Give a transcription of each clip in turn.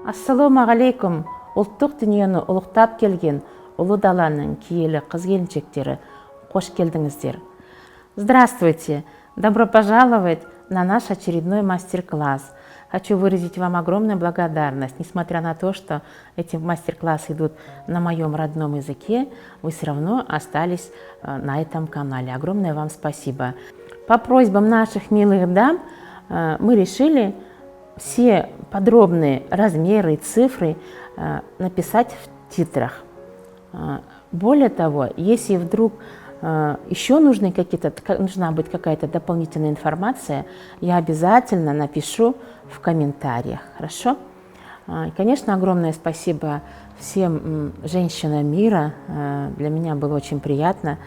Ассалаумағалейкум, ұлттық дүниені ұлықтап келген ұлы даланың киелі қыз келіншектері, қош келдіңіздер! Здравствуйте! Добро пожаловать на наш очередной мастер-класс. Хочу выразить вам огромную благодарность. Несмотря на то, что эти мастер-классы идут на моем родном языке, вы все равно остались на этом канале. Огромное вам спасибо. По просьбам наших милых дам мы решили все подробные размеры и цифры написать в титрах. Более того, если вдруг еще нужны какие-то, нужна будет какая-то дополнительная информация, я обязательно напишу в комментариях. Хорошо? Конечно, огромное спасибо всем женщинам мира. Для меня было очень приятно,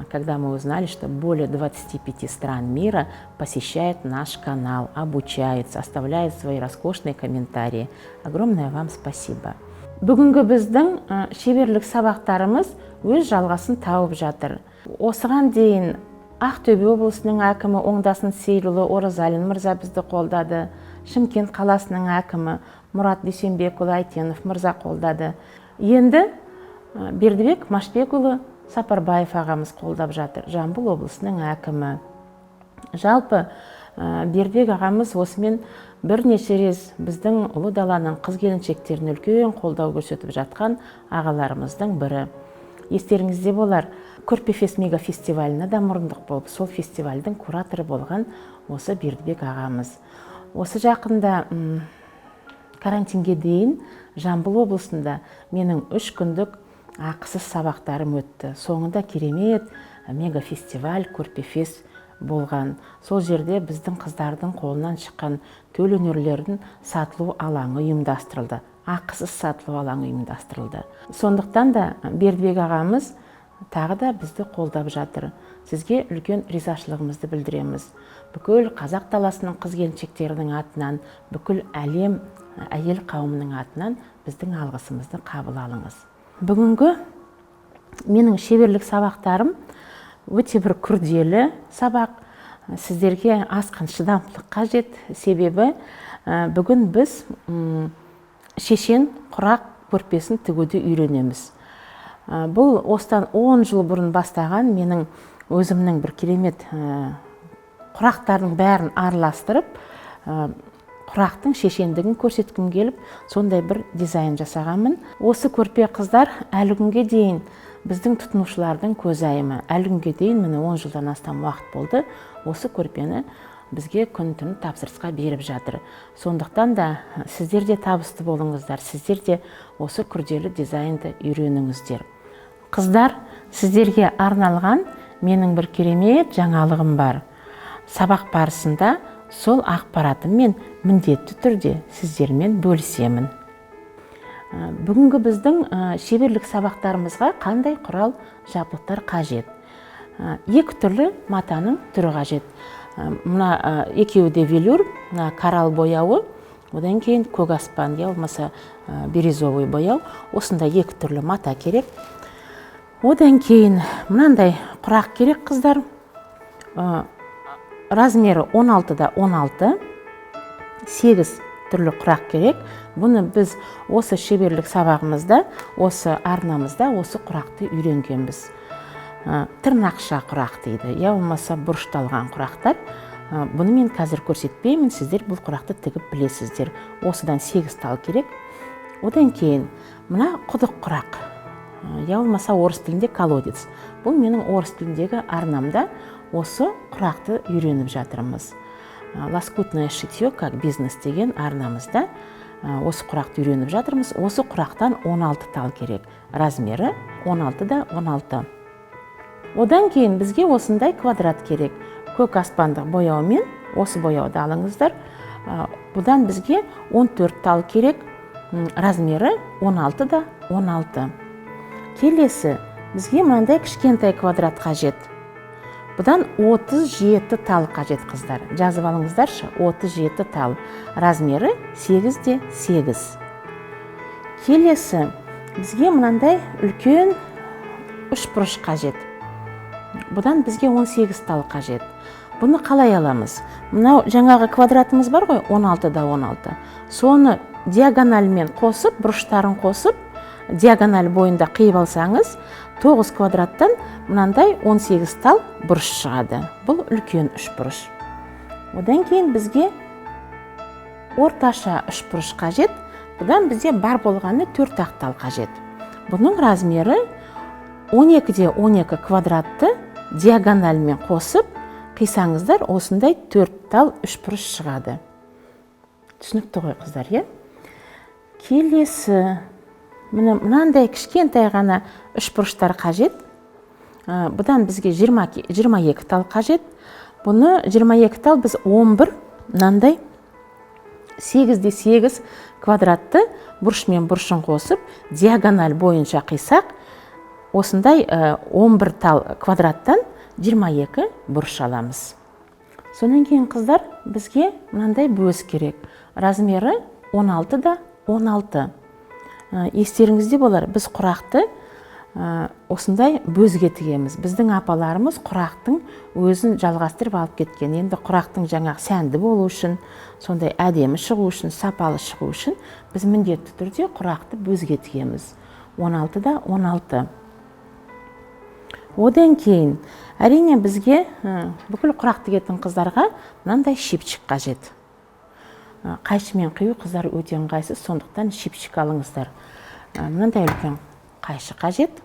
когда мы узнали, что более 25 стран мира посещают наш канал, обучаются, оставляют свои роскошные комментарии. Огромное вам спасибо. Бүгінгі біздің шеберлік сабақтарымыз өз жалғасын тауып жатыр. Осыған дейін Ақтөбе облысының әкімі Оңдасын Сейілұлы Оразалин мырза бізді қолдады. Шымкент қаласының әкімі Мұрат Дүйсенбекұлы Әйтенов мырза қолдады. Енді Бердібек Машбекұлы Сапарбаев ағамыз қолдап жатыр, Жамбыл облысының әкімі. Жалпы, Бердібек ағамыз осымен бірнеше рет біздің ұлы даланың қыз келіншектеріне үлкен қолдау көрсетіп жатқан ағаларымыздың бірі. Естеріңізде болар, Көрпефест мега фестиваліне да мұрындық болып, сол фестивальдің кураторы болған осы Бердібек ағамыз. Осы жақында, карантинге дейін, Жамбыл облысында менің 3 күндік ақысыз сабақтарым өтті. Соңында керемет мега фестиваль Көрпефест болған. Сол жерде біздің қыздардың қолынан шыққан төл өнерлердің сатылу алаңы ұйымдастырылды, ақысыз сатылу алаңы ұйымдастырылды. Сондықтан да Бердібек ағамыз тағы да бізді қолдап жатыр. Сізге үлкен ризашылығымызды білдіреміз бүкіл қазақ даласының қыз келіншектерінің атынан, бүкіл әлем әйел қауымының атынан біздің алғысымызды қабыл алыңыз. Бүгінгі менің шеберлік сабақтарым өте бір күрделі сабақ. Сіздерге асқан шыдамдылық қажет, себебі бүгін біз шешен құрақ көрпесін тігуді үйренеміз. Бұл осыдан 10 жыл бұрын бастаған менің өзімнің бір керемет құрақтардың бәрін араластырып, құрақтың шешендігін көрсеткім келіп, сондай бір дизайн жасағанмын. Осы көрпе, қыздар, әлі күнге дейін біздің тұтынушылардың көзайымы. Әлі күнге дейін, міне, 10 жылдан астам уақыт болды, осы көрпені бізге күн түн тапсырысқа беріп жатыр. Сондықтан да сіздер де табысты болыңыздар, сіздер де осы күрделі дизайнды үйреніңіздер. Қыздар, сіздерге арналған менің бір керемет жаңалығым бар. Сабақ барысында сол ақпаратыммен міндетті түрде сіздермен бөлісемін. Бүгінгі біздің шеберлік сабақтарымызға қандай құрал жабдықтар қажет? Екі түрлі матаның түрі қажет. Мына екеуі де велюр, мына коралл бояуы, одан кейін көк аспан, я болмаса бирюзовый бояу. Осындай екі түрлі мата керек. Одан кейін мынандай құрақ керек, қыздар. Размері 16 да 16, 8 түрлі құрақ керек. Бұны біз осы шеберлік сабағымызда, осы арнамызда осы құрақты үйренгенбіз. Тырнақша құрақ дейді, я болмаса бұрышталған құрақтар. Бұны мен қазір көрсетпеймін, сіздер бұл құрақты тігіп білесіздер. Осыдан 8 тал керек. Одан кейін мына құдық құрақ, я болмаса орыс тілінде колодец. Бұл менің орыс тіліндегі арнамда осы құрақты үйреніп жатырмыз. «Лоскутное шитье как бизнес» деген арнамызда осы құрақты үйреніп жатырмыз. Осы құрақтан 16 тал керек, размері 16 да 16. Одан кейін бізге осындай квадрат керек, көк аспандық бояумен. Осы бояуды алыңыздар. Бұдан бізге 14 тал керек, размері 16 да 16. Келесі бізге мынандай кішкентай квадрат қажет. Бұдан 37 тал қажет. Қыздар, жазып алыңыздаршы: 37 тал, размері 8 де 8. Келесі бізге мынандай үлкен үшбұрыш қажет. Бұдан бізге 18 тал қажет. Бұны қалай аламыз? Мынау жаңағы квадратымыз бар ғой, 16 да 16, соны Диагональмен қосып, бұрыштарын қосып, диагональ бойында қиып алсаңыз, 9 квадраттан мынандай 18 тал бұрыш шығады. Бұл үлкен үшбұрыш. Одан кейін бізге орташа үшбұрыш қажет. Бұдан бізде бар болғаны 4 ақ тал қажет. Бұның размері 12-де 12 квадратты диагональмен қосып қисаңыздар, осындай 4 тал үшбұрыш шығады. Түсінікті ғой, қыздар, иә? Келесі міне мынандай кішкентай ғана үшбұрыштар қажет. Бұдан бізге 22 тал қажет. Бұны 22 тал біз 11 мынандай 8-де 8 квадратты бұрыш мен бұрышын қосып, диагональ бойынша қисақ, осындай 11 тал квадраттан 22 бұрыш аламыз. Содан кейін, қыздар, бізге мынандай бөз керек. Размері 16 да 16. Естеріңізде болар, біз құрақты осындай бөзге тігеміз. Біздің апаларымыз құрақтың өзін жалғастырып алып кеткен. Енді құрақтың жаңағы сәнді болу үшін, сондай әдемі шығу үшін, сапалы шығу үшін біз міндетті түрде құрақты бөзге тігеміз. 16 да 16. Одан кейін әрине бізге бүкіл құрақ тігетін қыздарға мынандай щипчик қажет. Қайшымен қию, қыздар, өте ыңғайсыз, сондықтан щипчик алыңыздар. Мынандай үлкен қайшы қажет.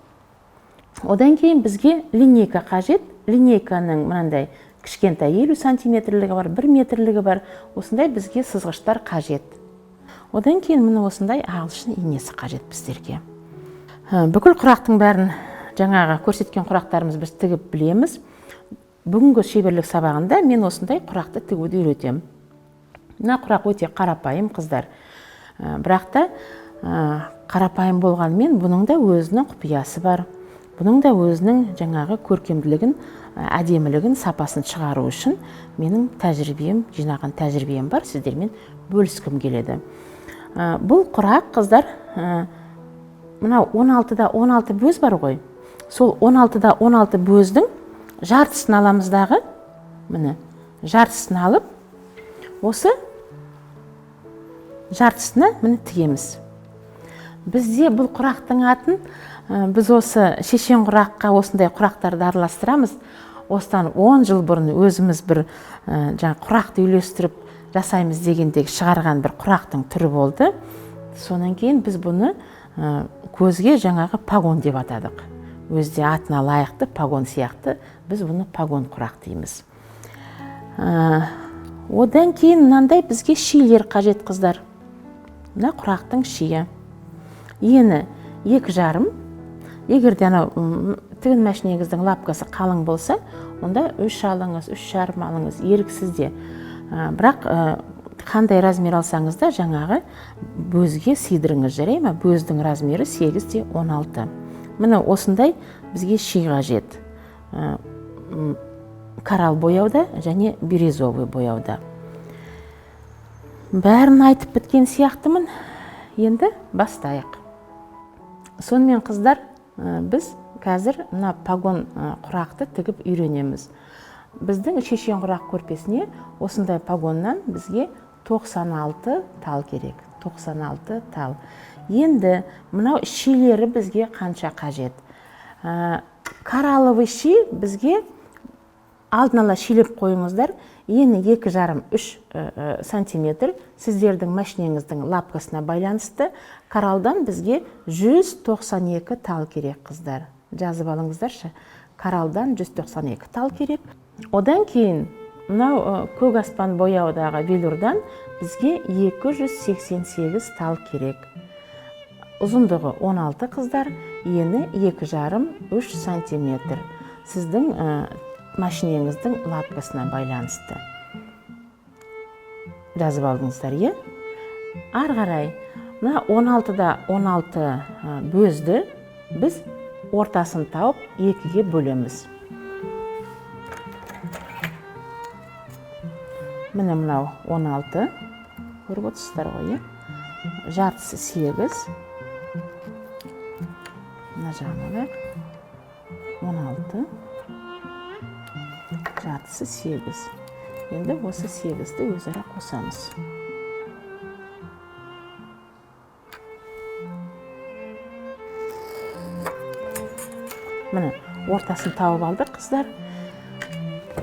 Одан кейін бізге линейка қажет. Линейканың мынандай кішкентай 50 сантиметрлігі бар, 1 метрлігі бар. Осындай бізге сызғыштар қажет. Одан кейін міне осындай ағылшын инесі қажет біздерге. Бүкіл құрақтың бәрін, жаңағы көрсеткен құрақтарымыз, біз тігіп білеміз. Бүгінгі шеберлік сабағында мен осындай құрақты тігуді үйретемін. Мына құрақ өте қарапайым, қыздар. Бірақ та қарапайым болғанымен, бұның да өзінің құпиясы бар. Бұның да өзінің жаңағы көркемділігін, әдемілігін, сапасын шығару үшін менің тәжірибем, жинаған тәжірибем бар, сіздермен бөліскім келеді. Бұл құрақ, қыздар, мынау 16-да 16 бөз бар ғой. Сол 16-да 16 бөздің жартысын аламыз дағы, міне, жартысын алып, осы жартысына міне тігеміз. Бізде бұл құрақтың атын, біз осы шешен құраққа осындай құрақтарды араластырамыз. Осыдан 10 жыл бұрын өзіміз бір жаңа құрақты үйлестіріп жасаймыз дегендегі шығарған бір құрақтың түрі болды. Сонан кейін біз бұны көзге жаңағы погон деп атадық. Өзі де атына лайықты погон сияқты, біз бұны погон құрақ дейміз. Одан кейін мынандай бізге шилер қажет, қыздар. Мына құрақтың шиі. Ені 2,5. Егер де анау тігін мәшинеңіздің лапкасы қалың болса, онда 3 алыңыз, 3,5 алыңыз, еріксіз де. Бірақ қандай размер алсаңыз да, жаңағы бөзге сыйдырыңыз, жарай ма? Бөздің размері 8 де 16. Міне, осындай бізге ши қажет. Коралл бояуда және бирюзовый бояуда. Бәрін айтып біткен сияқтымын. Енді бастайық. Сонымен, қыздар, біз қазір мына погон құрақты тігіп үйренеміз. Біздің шешен құрақ көрпесіне осындай погоннан бізге 96 тал керек. 96 тал. Енді мынау шилері бізге қанша қажет? Коралловый ши бізге алдын ала шилеп қойыңыздар. Ені 2,5-3 сантиметр, сіздердің машинеңіздің лапкасына байланысты. Коралдан бізге 192 тал керек, қыздар. Жазып алыңыздаршы. Коралдан 192 тал керек. Одан кейін мынау көк аспан бояудағы велюрдан бізге 288 тал керек. Ұзындығы 16, қыздар, ені 2,5-3 сантиметр. Сіздің машинеңіздің лапкасына байланысты. Жазып алдыңыздар, иә? Ары қарай, мына 16-да 16 бөзді біз ортасын тауып екіге бөлеміз. Міне, мынау 16, көріп отырсыздар ғой, иә? Жартысы 8. Мына жағын алайық. 16. Жартысы 8. Енді осы 8-ді өзара қосамыз. Міне, ортасын тауып алдық, қыздар.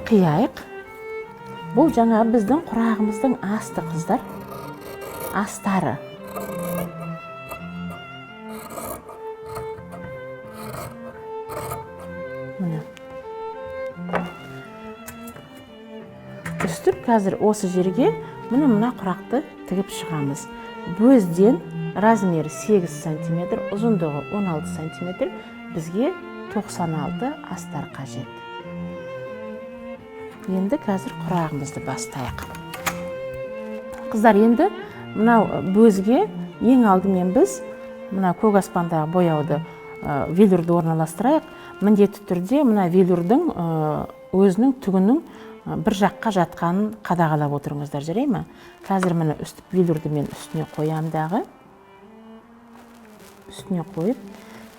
Қияйық. Бұл жаңа біздің құрағымыздың асты, қыздар. Астары. Міне. Үстіп қазір осы жерге міне мына құрақты тігіп шығамыз. Бөзден размері 8 сантиметр, ұзындығы 16 сантиметр, бізге 96 астар қажет. Енді қазір құрағымызды бастайық. Қыздар, енді мынау бөзге ең алдымен біз мына көк аспандағы бояуды, велюрді орналастырайық. Міндетті түрде мына велюрдің өзінің түгінің бір жаққа жатқанын қадағалап отырыңыздар, жарай ма? Қазір міне үстіп велюрді мен үстіне қоям дағы. Үстіне қойып,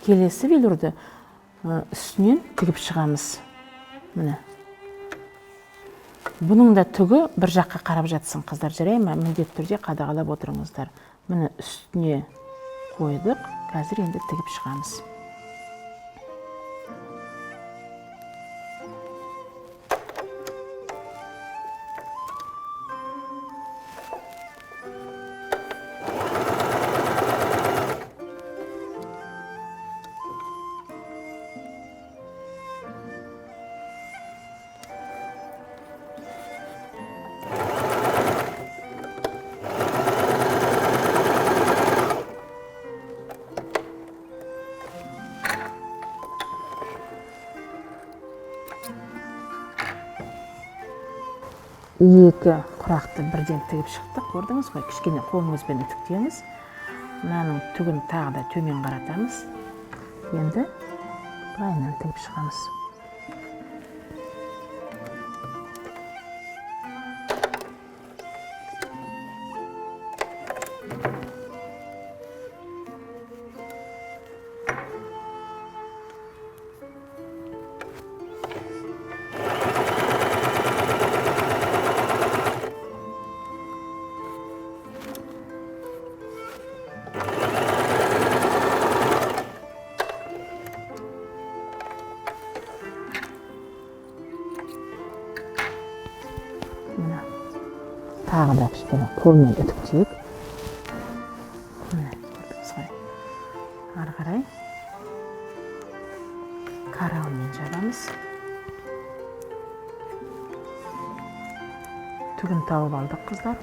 келесі велюрді үстінен тігіп шығамыз. Міне. Бұның да түгі бір жаққа қарап жатсын, қыздар, жарай ма? Міндетті түрде қадағалап отырыңыздар. Міне үстіне қойдық, қазір енді тігіп шығамыз. Екі құрақты бірден тігіп шықтық, көрдіңіз ғой? Кішкене қолыңызбен үтіктеңіз. Мынаның түгін тағы да төмен қаратамыз. Енді былайынан тігіп шығамыз. Тағы да кішкене қолмен үтіктейік. Міне, көрдіңіз ғой. Ары қарай коралмен жабамыз. Түгін тауып алдық, қыздар.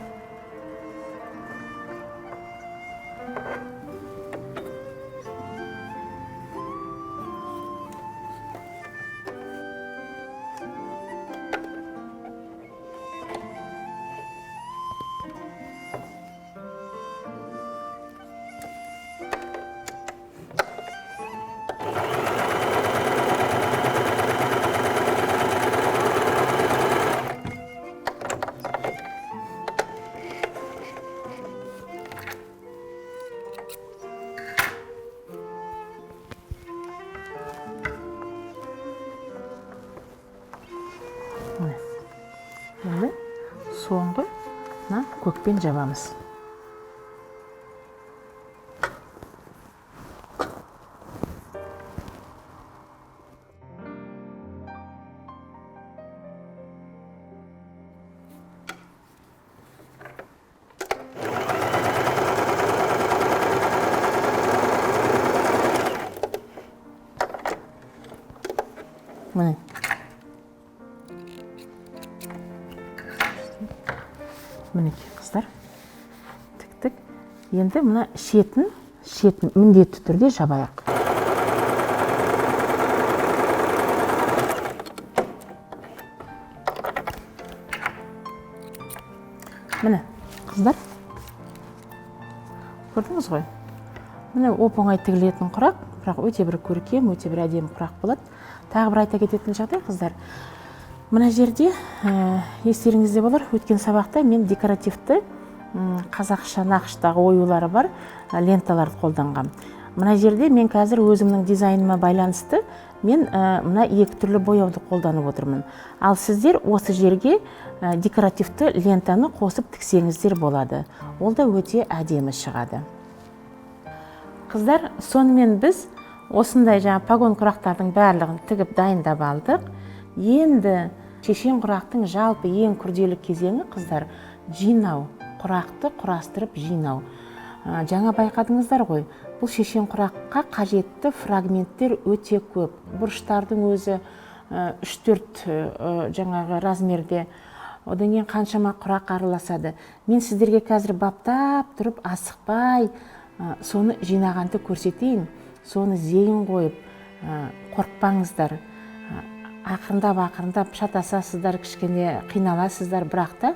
Енді соңғы мына көкпен жабамыз. Міне. Мінекей, қыздар, тіктік. Енді мына шетін міндетті түрде жабайық. Міне, қыздар, көрдіңіз ғой? Міне оп-оңай тігілетін құрақ, бірақ өте бір көркем, өте бір әдемі құрақ болады. Тағы бір айта кететін жағдай, қыздар, мына жерде, естеріңізде болар, өткен сабақта мен декоративті, қазақша нақыштағы оюлары бар ленталарды қолданғам. Мына жерде мен қазір өзімнің дизайныма байланысты мен мына екі түрлі бояуды қолданып отырмын. Ал сіздер осы жерге декоративті лентаны қосып тіксеңіздер болады. Ол да өте әдемі шығады. Қыздар, сонымен біз Осындай жаңа погон құрақтардың барлығын тігіп дайындап алдық. Енді шешен құрақтың жалпы ең күрделі кезеңі, қыздар, жинау, құрақты құрастырып жинау. Жаңа байқадыңыздар ғой, бұл шешен құраққа қажетті фрагменттер өте көп. Бұрыштардың өзі 3-4 жаңағы размерде, одан кейін қаншама құрақ араласады. Мен сіздерге қазір баптап тұрып, асықпай, соны жинағанды көрсетейін. Соны зейін қойып, қорықпаңыздар. Ақырындап-ақырындап шатасасыздар, кішкене қиналасыздар, бірақ та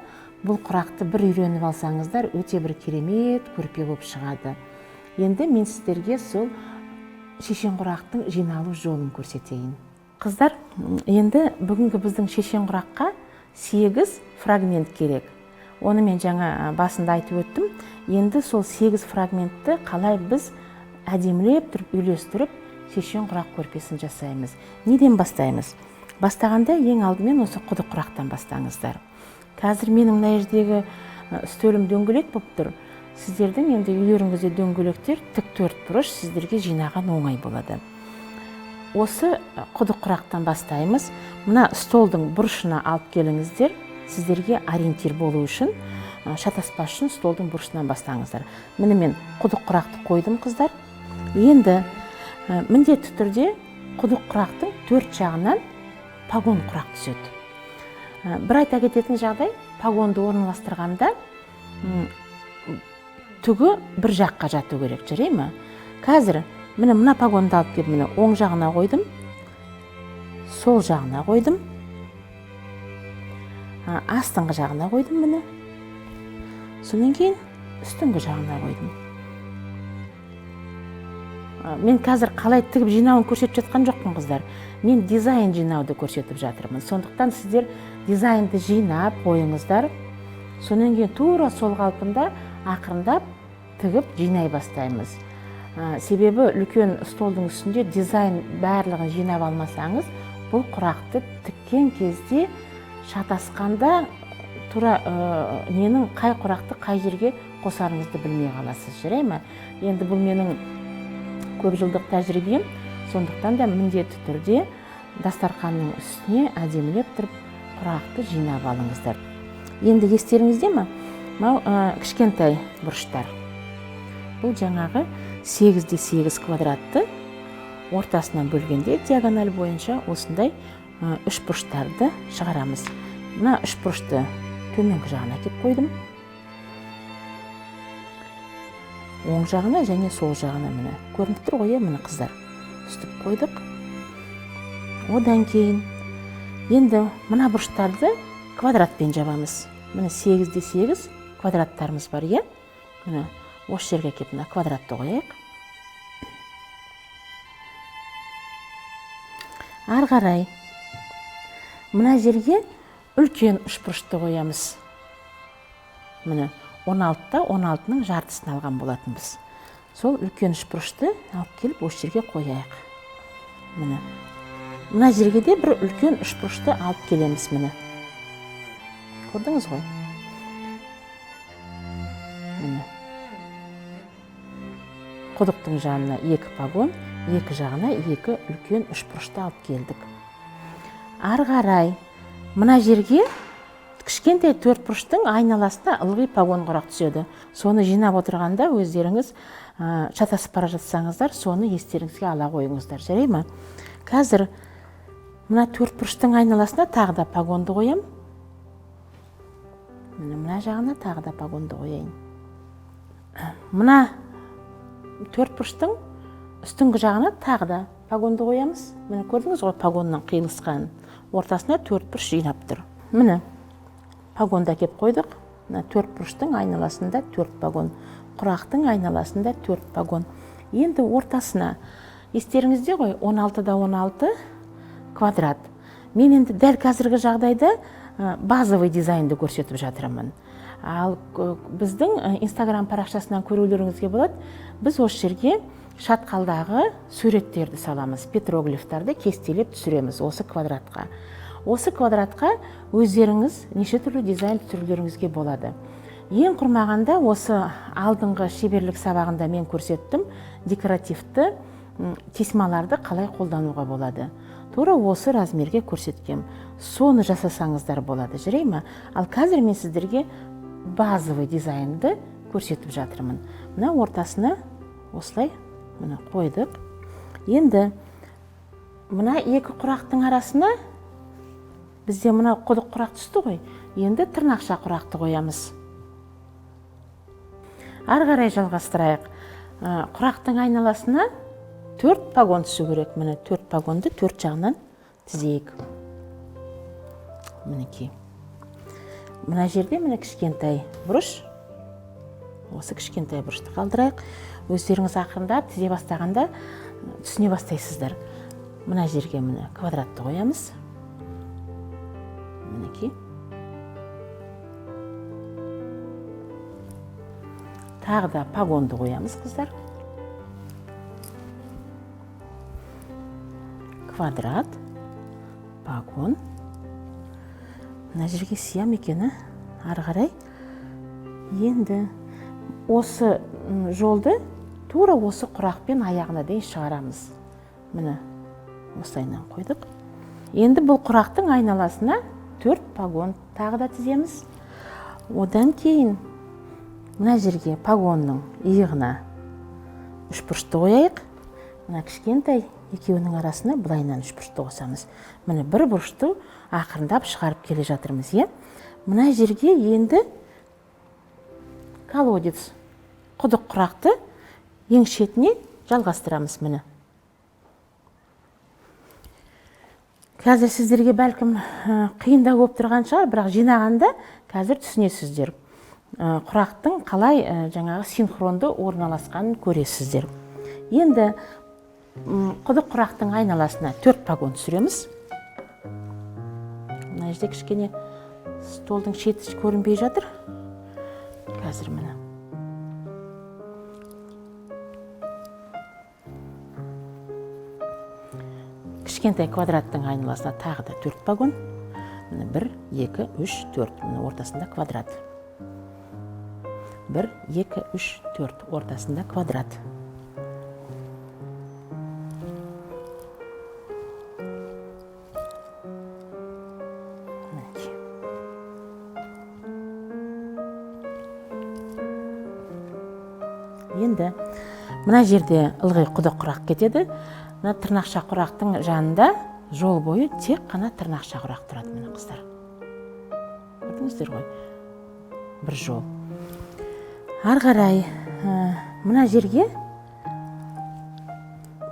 бұл құрақты бір үйреніп алсаңыздар, өте бір керемет көрпе болып шығады. Енді мен сіздерге сол шешен құрақтың жиналу жолын көрсетейін. Қыздар, енді бүгінгі біздің шешен құраққа 8 фрагмент керек. Оны мен жаңа басында айтып өттім. Енді сол 8 фрагментті қалай біз әдемілеп тұрып үйлестіріп шешен құрақ көрпесін жасаймыз. Неден бастаймыз? Бастағанда ең алдымен осы құдық құрақтан бастаңыздар. Қазір менің мына жердегі үстелім дөңгелек болып тұр. Сіздердің енді үйлеріңізде дөңгелектер тік төрт бұрыш, сіздерге жинаған оңай болады. Осы құдық құрақтан бастаймыз. Мына столдың бұрышына алып келіңіздер. Сіздерге ориентир болу үшін, шатаспас үшін столдың бұрышынан бастаңыздар. Міне мен құдық құрақты қойдым, қыздар. Енді міндетті түрде құдық құрақтың төрт жағынан погон құрақ түседі. Бір айта кететін жағдай, погонды орналастырғанда түгі бір жаққа жату керек, жарай ма? Қазір міне мына погонды алып келіп, міне оң жағына қойдым, сол жағына қойдым, астыңғы жағына қойдым міне. Содан кейін үстіңгі жағына қойдым. Мен қазір қалай тігіп жинауын көрсетіп жатқан жоқпын, қыздар. Мен дизайн жинауды көрсетіп жатырмын. Сондықтан сіздер дизайнды жинап қойыңыздар. Содан кейін тура сол қалпында ақырындап тігіп жинай бастаймыз. Себебі үлкен столдың үстінде дизайн барлығын жинап алмасаңыз, бұл құрақты тіккен кезде шатасқанда тура ненің қай құрақты қай жерге қосарыңызды білмей қаласыз, жарай ма? Енді бұл менің көп жылдық тәжірибем, сондықтан да міндетті түрде дастарханның үстіне әдемілеп тұрып құрақты жинап алыңыздар. Енді естеріңізде ме? Мынау кішкентай бұрыштар. Бұл жаңағы 8-де 8 квадратты ортасынан бөлгенде диагональ бойынша осындай үш бұрыштарды шығарамыз. Мына үш бұрышты төменгі жағына әкеп қойдым. Оң жағына және сол жағына міне. Көрініп тұр ғой, міне қыздар. Үстіп қойдық. Одан кейін енді мына бұрыштарды квадратпен жабамыз. Міне 8-де 8 квадраттарымыз бар, иә? Міне осы жерге әкеп мына квадратты қояйық. Ары қарай мына жерге үлкен үшбұрышты қоямыз. Міне 16-та 16-ның жартысын алған болатынбыз. Сол үлкен үшбұрышты алып келіп осы жерге қояйық. Міне мына жерге де бір үлкен үшбұрышты алып келеміз міне. Көрдіңіз ғой? Міне. Құдықтың жанына 2 погон, екі жағына 2 үлкен үшбұрышты алып келдік. Ары қарай мына жерге кішкентай төрт бұрыштың айналасына ылғи погон құрақ түседі. Соны жинап отырғанда өздеріңіз шатасып бара жатсаңыздар, соны естеріңізге ала қойыңыздар, жарай ма? Қазір мына төрт бұрыштың айналасына тағы да погонды қоям. Міне мына жағына тағы да погонды қояйын. Мына төрт бұрыштың үстіңгі жағына тағы да погонды қоямыз. Міне көрдіңіз ғой погонның қиылысқанын. Ортасына төрт бұрыш жинап тұр. Міне погонды әкеп қойдық. Мына төрт бұрыштың айналасында төрт погон, құрақтың айналасында төрт погон. Енді ортасына естеріңізде ғой 16-да 16 квадрат. Мен енді дәл қазіргі жағдайда базовый дизайнды көрсетіп жатырмын. Ал біздің Инстаграм парақшасынан көрулеріңізге болады. Біз осы жерге шатқалдағы суреттерді саламыз, петроглифтарды кестелеп түсіреміз осы квадратқа. Осы квадратқа өздеріңіз неше түрлі дизайн түсірулеріңізге болады. Ең құрмағанда осы алдыңғы шеберлік сабағында мен көрсеттім декоративті Тесьмаларды қалай қолдануға болады? Тура осы размерге көрсеткем. Соны жасасаңыздар болады, жарай ма? Ал қазір мен сіздерге базовый дизайнды көрсетіп жатырмын. Мына ортасына осылай мына қойдық. Енді мына екі құрақтың арасына бізде мына құдық құрақ түсті ғой. Енді тырнақша құрақты қоямыз. Ары қарай жалғастырайық. Құрақтың айналасына 4 погон түсу керек. Міне 4 погонды 4 жағынан тізейік. Мінекей. Мына жерде міне кішкентай бұрыш. Осы кішкентай бұрышты қалдырайық. Өздеріңіз ақырындап тізе бастағанда түсіне бастайсыздар. Мына жерге міне квадратты қоямыз. Мінекей. Тағы да погонды қоямыз, қыздар. Квадрат, погон. Мына жерге сиям екен, а? Ары қарай. Енді осы жолды тура осы құрақпен аяғына дейін шығарамыз. Міне осылайынан қойдық. Енді бұл құрақтың айналасына 4 погон тағы да тіземіз. Одан кейін мына жерге погонның иығына үшбұрышты қояйық. Мына кішкентай екеуінің арасына былайынан үшбұрышты қосамыз. Міне бір бұрышты ақырындап шығарып келе жатырмыз, иә? Мына жерге енді колодец, құдық құрақты ең шетіне жалғастырамыз, міне. Қазір сіздерге бәлкім қиындау болып тұрған шығар, бірақ жинағанда қазір түсінесіздер. Құрақтың қалай жаңағы синхронды орналасқанын көресіздер. Енді құдық құрақтың айналасына 4 погон түсіреміз. Мына жерде кішкене столдың шеті көрінбей жатыр. Қазір міне. Кішкентай квадраттың айналасына тағы да 4 погон. Міне 1, 2, 3, 4. Міне ортасында квадрат. 1, 2, 3, 4. Ортасында квадрат. Енді мына жерде ылғи құдық құрақ кетеді. Мына тырнақша құрақтың жанында жол бойы тек қана тырнақша құрақ тұрады, міне қыздар. Көрдіңіздер ғой? Бір жол. Ары қарай мына жерге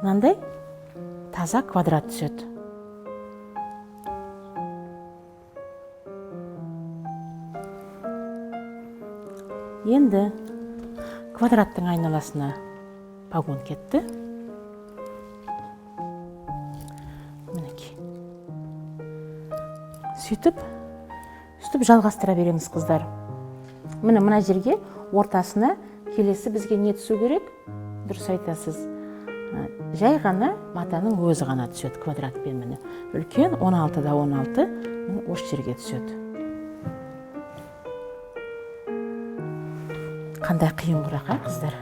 мынандай таза квадрат түседі. Енді квадраттың айналасына погон кетті. Мінекей. Сөйтіп, сөйтіп жалғастыра береміз, қыздар. Міне мына жерге ортасына келесі бізге не түсу керек? Дұрыс айтасыз. Жай ғана матаның өзі ғана түседі квадратпен, міне. Үлкен 16-да 16, міне осы жерге түседі. Қандай қиын құрақ, а, қыздар?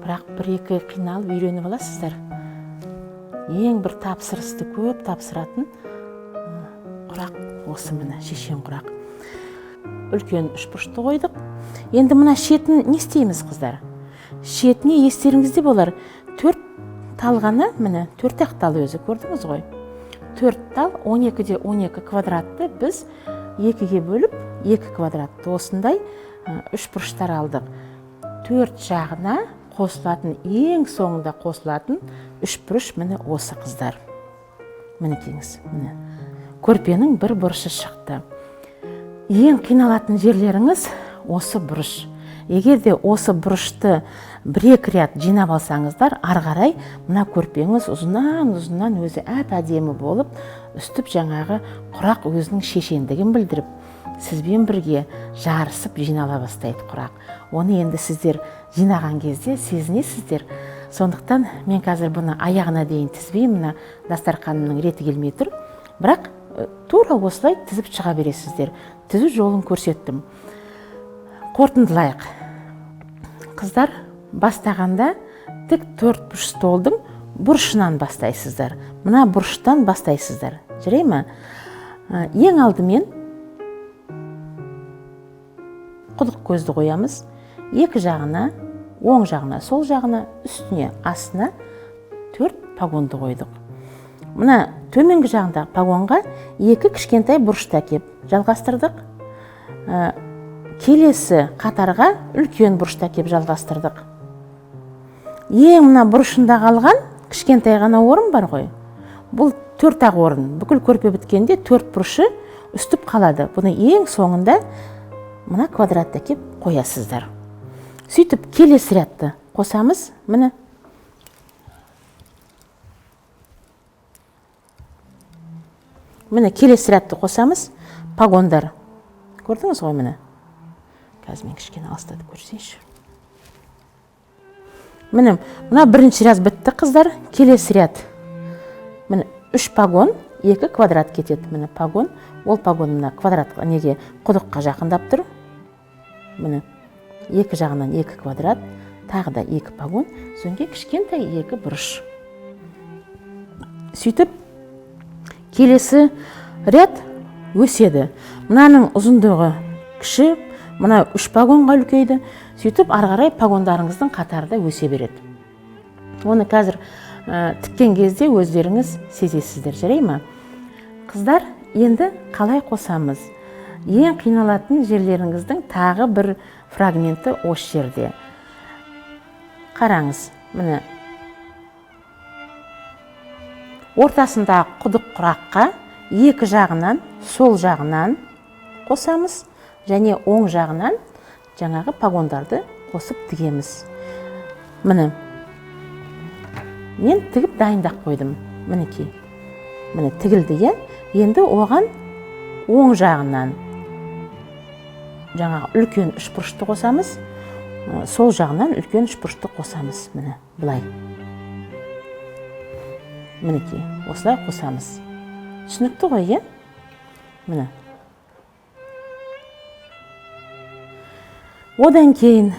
Бірақ бір-екі қиналып үйреніп аласыздар. Ең бір тапсырысты көп тапсыратын құрақ осы, міне, шешен құрақ. Үлкен үшбұрышты қойдық. Енді мына шетін не істейміз, қыздар? Шетіне естеріңізде болар, 4 тал ғана, міне, 4 ақ тал өзі, көрдіңіз ғой? 4 тал, 12-де 12 квадратты біз 2-ге бөліп, 2 квадратты осындай үшбұрыштар алдық. 4 жағына қосылатын, ең соңында қосылатын үшбұрыш міне осы, қыздар. Мінекейіңіз, міне. Көрпенің бір бұрышы шықты. Ең қиналатын жерлеріңіз осы бұрыш. Егер де осы бұрышты бір-екі ряд жинап алсаңыздар, ары қарай мына көрпеңіз ұзыннан-ұзыннан өзі әп-әдемі болып, үстіп жаңағы құрақ өзінің шешендігін білдіріп, сізбен бірге жарысып жинала бастайды құрақ. Оны енді сіздер жинаған кезде сезінесіздер. Сондықтан мен қазір бұны аяғына дейін тізбеймін, мына дастарқанымның реті келмей тұр. Бірақ тура осылай тізіп шыға бересіздер. Тізу жолын көрсеттім. Қорытындылайық. Қыздар, бастағанда Тік төрт бұрыш столдың бұрышынан бастайсыздар. Мына бұрыштан бастайсыздар. Жарай ма? Ең алдымен құдық көзді қоямыз. Екі жағына, оң жағына, сол жағына, үстіне, астына 4 погонды қойдық. Мына төменгі жағындағы погонға 2 кішкентай бұрышты әкеп жалғастырдық. Келесі қатарға үлкен бұрышты әкеп жалғастырдық. Ең мына бұрышында қалған кішкентай ғана орын бар ғой. Бұл 4-ақ орын. Бүкіл көрпе біткенде 4 бұрышы үстіп қалады. Бұны ең соңында мына квадратты әкеп қоясыздар. Сөйтіп келесі рядты қосамыз. Міне. Міне келесі рядты қосамыз. Погондар. Көрдіңіз ғой міне. Қазір мен кішкене алыстатып көрсейші. Міне, мына бірінші ряд бітті, қыздар. Келесі ряд. Міне 3 погон, 2 квадрат кетеді. Міне погон, ол погон мына квадрат неге құдыққа жақындап тұр. Міне 2 жағынан 2 квадрат, тағы да 2 погон, содан кейін кішкентай 2 бұрыш. Сөйтіп келесі ряд өседі. Мынаның ұзындығы кіші, мына 3 погонға үлкейді. Сөйтіп ары қарай погондарыңыздың қатары да өсе береді. Оны қазір тіккен кезде өздеріңіз сезесіздер, жарай ма? Қыздар, енді қалай қосамыз? Ең қиналатын жерлеріңіздің тағы бір фрагменті осы жерде. Қараңыз, міне ортасында құдық құраққа екі жағынан, сол жағынан қосамыз және оң жағынан жаңағы погондарды қосып тігеміз. Міне, мен тігіп дайындап қойдым. Мінекей, міне тігілді, иә? Енді оған оң жағынан жаңағы үлкен үшбұрышты қосамыз, сол жағынан үлкен үшбұрышты қосамыз. Міне, былай. Мінекей, осылай қосамыз. Түсінікті ғой, иә? Міне. Одан кейін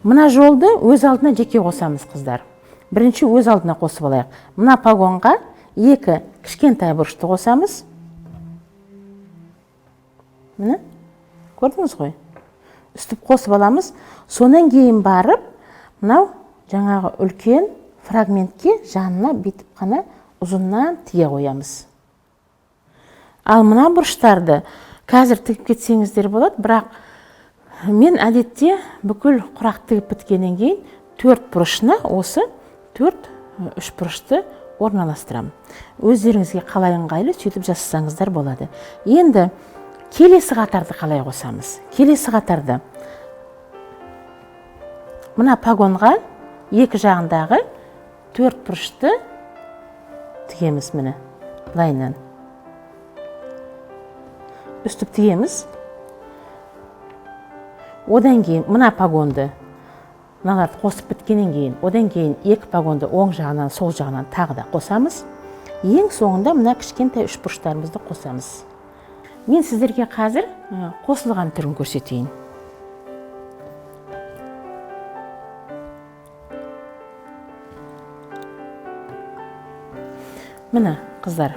мына жолды өз алдына жеке қосамыз, қыздар. Бірінші өз алдына қосып алайық. Мына погонға 2 кішкентай бұрышты қосамыз. Міне, көрдіңіз ғой? Үстіп қосып аламыз. Сонан кейін барып, мынау жаңағы үлкен фрагментке жанына бүйтіп қана ұзыннан тіге қоямыз. Ал мына бұрыштарды қазір тігіп кетсеңіздер болады, бірақ мен әдетте бүкіл құрақ тігіп біткеннен кейін 4 бұрышына осы 4 үш бұрышты орналастырамын. Өздеріңізге қалай ыңғайлы сөйтіп жасасаңыздар болады. Енді келесі қатарды қалай қосамыз? Келесі қатарды мына погонға екі жағындағы 4 бұрышты тігеміз, міне, былайынан. Үстіп тігеміз. Одан кейін мына погонды, мыналарды қосып біткеннен кейін, одан кейін 2 погонды оң жағынан, сол жағынан тағы да қосамыз. Ең соңында мына кішкентай үш бұрыштарымызды қосамыз. Мен сіздерге қазір қосылған түрін көрсетейін. Міне, қыздар,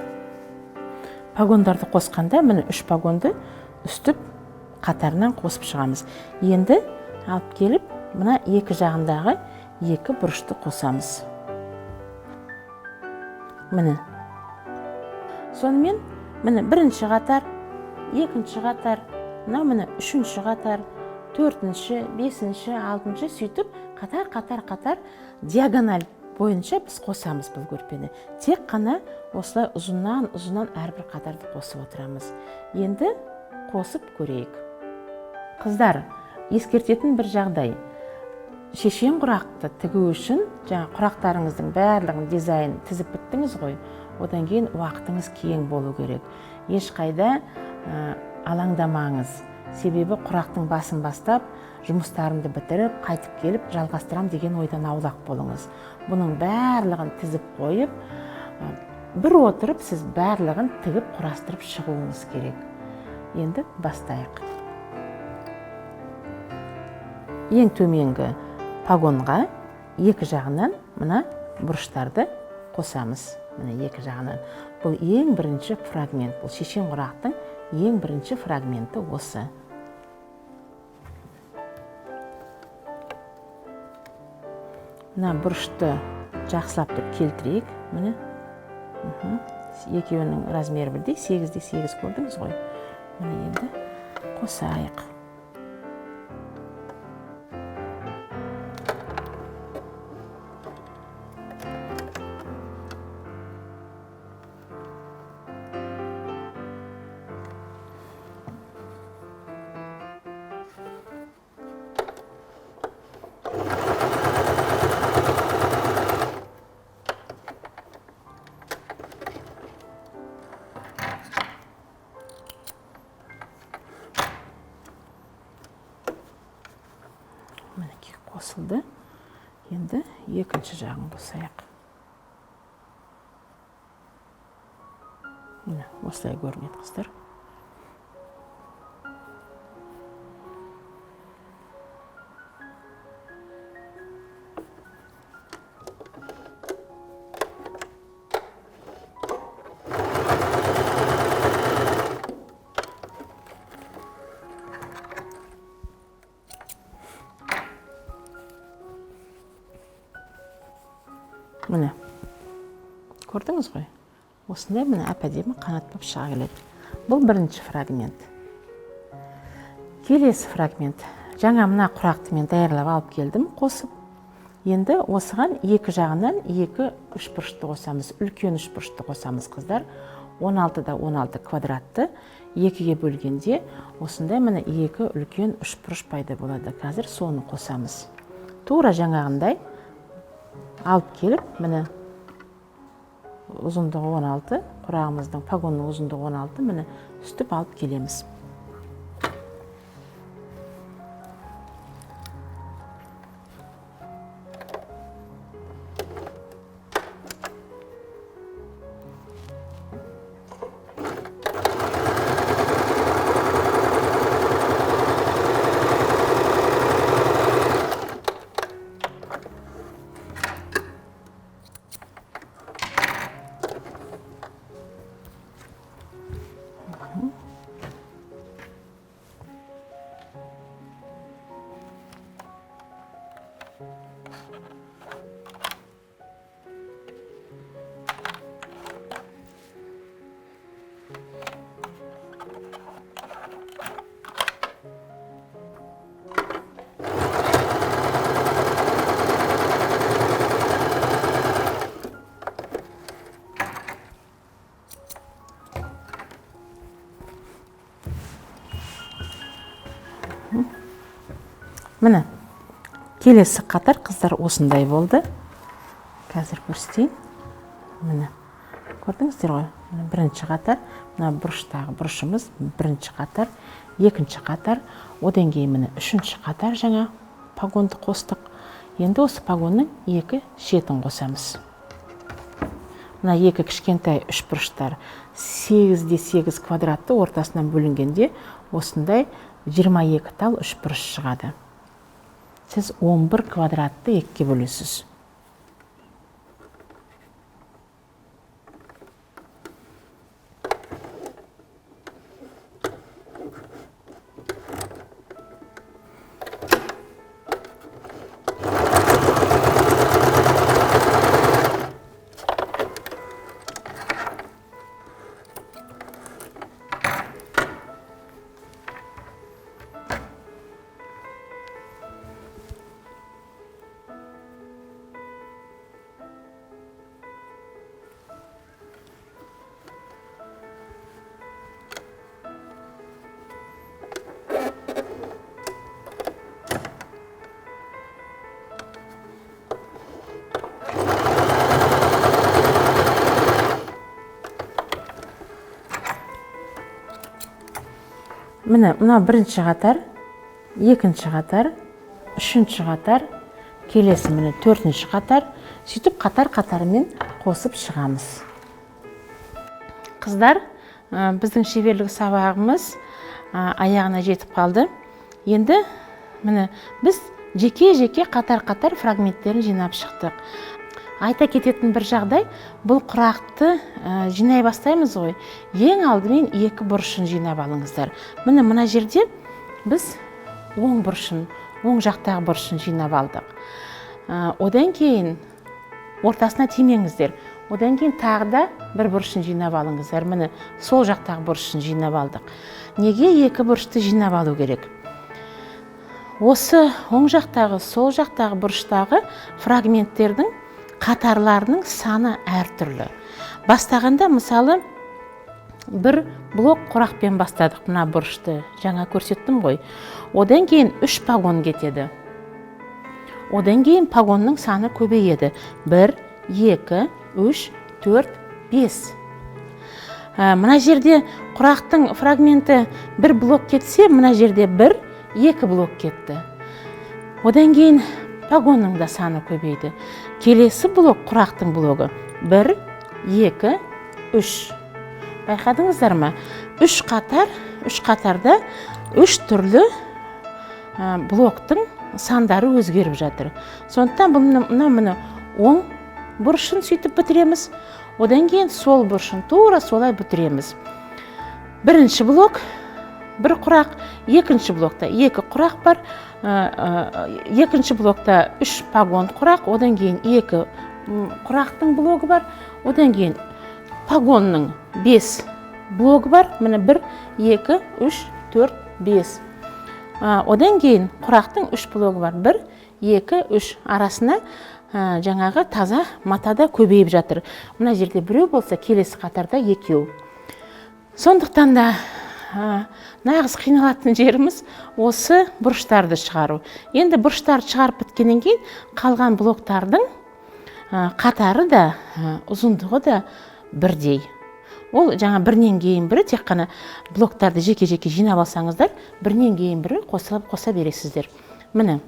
погондарды қосқанда, міне 3 погонды үстіп қатарынан қосып шығамыз. Енді алып келіп, мына екі жағындағы 2 бұрышты қосамыз. Міне. Сонымен, міне бірінші қатар, екінші қатар, мынау міне үшінші қатар, төртінші, бесінші, алтыншы, сөйтіп қатар, қатар, қатар диагональ бойынша біз қосамыз бұл көрпені. Тек қана осылай ұзыннан, ұзыннан әрбір қатарды қосып отырамыз. Енді қосып көрейік. Қыздар, ескертетін бір жағдай. Шешен құрақты тігу үшін жаңа құрақтарыңыздың барлығын дизайн тізіп біттіңіз ғой. Одан кейін уақытыңыз кең болу керек. Ешқайда алаңдамаңыз. Себебі құрақтың басын бастап, жұмыстарымды бітіріп, қайтып келіп, жалғастырам деген ойдан аулақ болыңыз. Бұның барлығын тізіп қойып, бір отырып сіз барлығын тігіп құрастырып шығуыңыз керек. Енді бастайық. Ең төменгі погонға Екі жағынан мына бұрыштарды қосамыз. Міне, екі жағынан. Бұл ең бірінші фрагмент. Бұл шешен құрақтың ең бірінші фрагменті осы. Мына бұрышты жақсылап тұрып келтірейік. Міне. Екеуінің размері бірдей, 8-де 8 көрдіңіз ғой. Міне, енді қосайық. Мінекей, қосылды. Енді екінші жағын қосайық. Міне, осылай көрінеді, қыздар. Міне, көрдіңіз ғой, осындай, міне, әп әдемі қанат болып шыға келеді. Бұл бірінші фрагмент. Келесі фрагмент. Жаңа мына құрақты мен даярлап алып келдім қосып. Енді осыған екі жағынан екі үшбұрышты қосамыз, үлкен үшбұрышты қосамыз, қыздар. 16-да 16 квадратты екіге бөлгенде осындай, міне, екі үлкен үшбұрыш пайда болады. Қазір соны қосамыз. Тура жаңағындай алып келіп, міне, ұзындығы 16, құрағымыздың, погонның ұзындығы 16, міне, үстіп алып келеміз. Міне, келесі қатар, қыздар, осындай болды. Қазір көрсетейін. Міне, көрдіңіздер ғой. Міне, бірінші қатар, мына бұрыштағы бұрышымыз бірінші қатар, екінші қатар, одан кейін, міне, үшінші қатар, жаңа погонды қостық. Енді осы погонның екі шетін қосамыз. Мына екі кішкентай үшбұрыштар 8-де 8 квадратты ортасынан бөлінгенде осындай 22 тал үшбұрыш шығады. Сіз 11 квадратты екіге бөлесіз. Міне, мына бірінші қатар, екінші қатар, үшінші қатар, келесі, міне, төртінші қатар. Сөйтіп қатар қатарымен қосып шығамыз. Қыздар, біздің шеберлік сабағымыз аяғына жетіп қалды. Енді, міне, біз Жеке жеке, қатар қатар фрагменттерін жинап шықтық. Айта кететін бір жағдай: бұл құрақты жинай бастаймыз ғой, ең алдымен екі бұрышын жинап алыңыздар. Міне, мына жерде біз оң бұрышын, оң жақтағы бұрышын жинап алдық. Одан кейін ортасына тимеңіздер. Одан кейін тағы да бір бұрышын жинап алыңыздар. Міне, сол жақтағы бұрышын жинап алдық. Неге екі бұрышты жинап алу керек? Осы оң жақтағы, сол жақтағы бұрыштағы фрагменттердің қатарларының саны әртүрлі. Бастағанда, мысалы, бір блок құрақпен бастадық, мына бұрышты жаңа көрсеттім ғой. Одан кейін үш погон кетеді. Одан кейін погонның саны көбейеді: бір, екі, үш, төрт, бес. Мына жерде құрақтың фрагменті бір блок кетсе, мына жерде бір, екі блок кетті. Одан кейін погонның да саны көбейді. Келесі блок, құрақтың блогы: бір, екі, үш. Байқадыңыздар ма? Үш қатар, үш қатарда үш түрлі блоктың сандары өзгеріп жатыр. Сондықтан бұл мына, міне, оң бұрышын сөйтіп бітіреміз, одан кейін сол бұрышын тура солай бітіреміз. Бірінші блок бір құрақ, екінші блокта екі құрақ бар, екінші блокта үш погон құрақ, одан кейін екі құрақтың блогы бар, одан кейін погонның бес блогы бар. Міне, бір, екі, үш, төрт, бес. Одан кейін құрақтың үш блогы бар: бір, екі, үш. Арасына жаңағы таза матада көбейіп жатыр. Мына жерде біреу болса, келесі қатарда екеу. Сондықтан да нағыз қиналатын жеріміз — осы бұрыштарды шығару. Енді бұрыштарды шығарып біткеннен кейін қалған блоктардың қатары да, ұзындығы да бірдей. Ол жаңа бірінен кейін бірі, тек қана блоктарды жеке жеке жинап алсаңыздар, бірінен кейін бірі қосылып қоса бересіздер. Міне,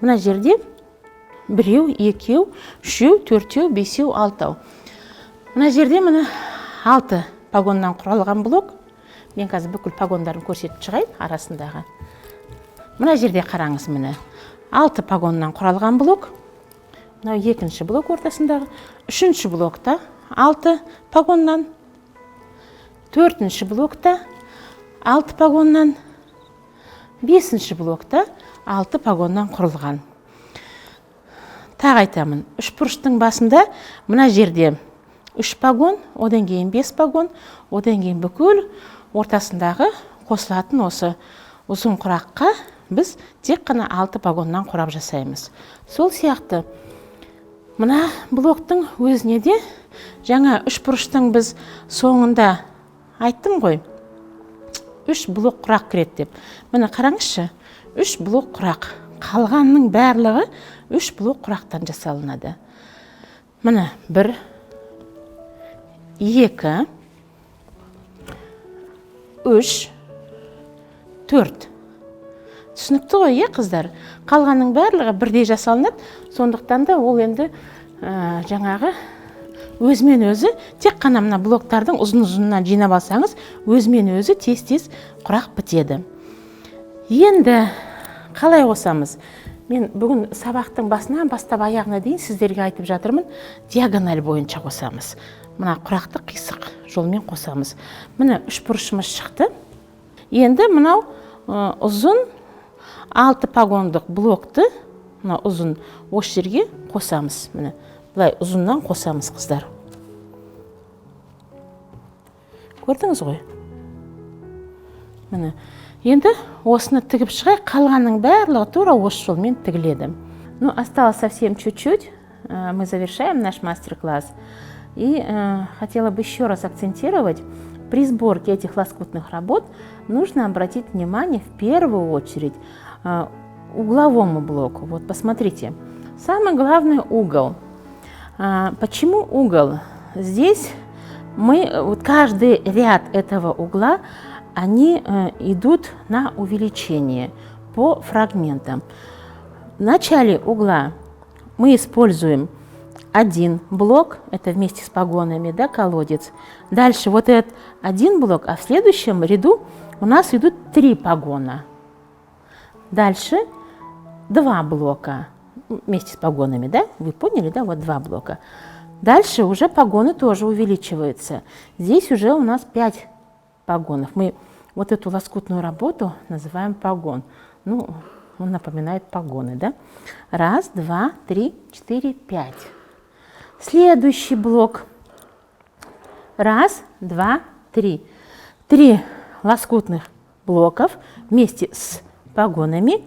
мына жерде біреу, екеу, үшеу, төртеу, бесеу, алтау. Мына жерде, міне, алты погоннан құралған блок. Мен қазір бүкіл погондарын көрсетіп шығайын арасындағы. Мына жерде қараңыз, міне, алты погоннан құралған блок. Мынау екінші блок ортасындағы. Үшінші блокта алты погоннан, төртінші блокта алты погоннан, бесінші блокта алты погоннан құрылған. Тағы айтамын, үшбұрыштың басында мына жерде үш погон, одан кейін бес погон, одан кейін бүкіл ортасындағы қосылатын осы ұзын құраққа біз тек қана алты погоннан құрап жасаймыз. Сол сияқты мына блоктың өзіне де жаңа үшбұрыштың біз соңында айттым ғой, үш блок құрақ кіреді деп. Міне, қараңызшы, үш блок құрақ. Қалғанның барлығы үш блок құрақтан жасалынады. Міне, бір, екі, үш, төрт. Түсінікті ғой, иә, қыздар? Қалғанның барлығы бірдей жасалынады. Сондықтан да ол енді жаңағы өзімен өзі, тек қана мына блоктардың ұзын ұзынынан жинап алсаңыз, өзімен өзі тез тез құрақ бітеді. Енді қалай қосамыз? Мен бүгін сабақтың басынан бастап аяғына дейін сіздерге айтып жатырмын: диагональ бойынша қосамыз, мына құрақты қисық жолмен қосамыз. Міне, үш бұрышымыз шықты. Енді мынау ұзын алты погондық блокты, мына ұзын, осы жерге қосамыз. Міне, былай ұзыннан қосамыз, қыздар. Көрдіңіз ғой? Міне, енді осыны тігіп шығайық. Қалғанның барлығы тура осы жолмен тігіледі. Ну, осталось совсем чуть-чуть, мы завершаем наш мастер-класс. И хотела бы еще раз акцентировать: при сборке этих лоскутных работ нужно обратить внимание в первую очередь угловому блоку. Вот посмотрите, самый главный угол. Почему угол? Здесь мы, вот каждый ряд этого угла, они идут на увеличение по фрагментам. В начале угла мы используем один блок, это вместе с погонами, да, колодец. Дальше вот этот один блок, а в следующем ряду у нас идут три погона. Дальше Два блока вместе с погонами, да? Вы поняли, да? Вот два блока. Дальше уже погоны тоже увеличиваются. Здесь уже у нас 5 погонов. Мы вот эту лоскутную работу называем погон. Ну, он напоминает погоны, да? 1, 2, 3, 4, 5. Следующий блок. 1, 2, 3. 3 лоскутных блоков вместе с погонами.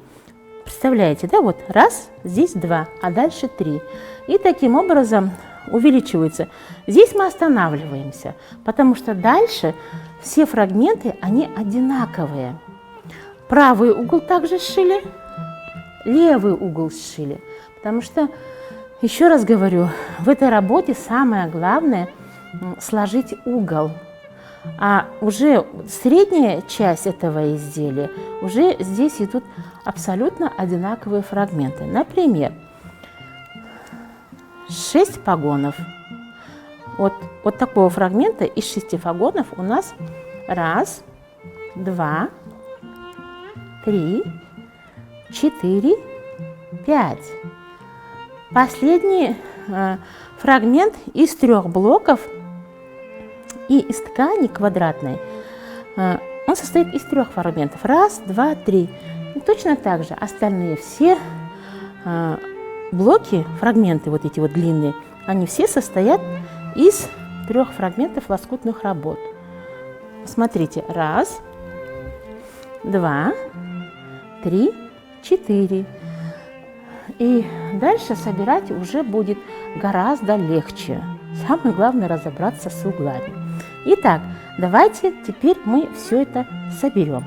Представляете, да? Вот раз, здесь 2, а дальше 3. И таким образом увеличиваются. Здесь мы останавливаемся, потому что дальше все фрагменты, они одинаковые. Правый угол также сшили, левый угол сшили. Потому что, еще раз говорю, в этой работе самое главное сложить угол. А уже средняя часть этого изделия, уже здесь идут абсолютно одинаковые фрагменты. Например, 6 погонов. Вот такого фрагмента из 6 погонов у нас 1, 2, 3, 4, 5. Последний фрагмент из 3 блоков и из ткани квадратной, он состоит из 3 фрагментов. 1, 2, 3. И точно так же остальные все блоки, фрагменты вот эти вот длинные, они все состоят из 3 фрагментов лоскутных работ. Смотрите, 1, 2, 3, 4. И дальше собирать уже будет гораздо легче. Самое главное разобраться с углами. Итак, давайте теперь мы все это соберем.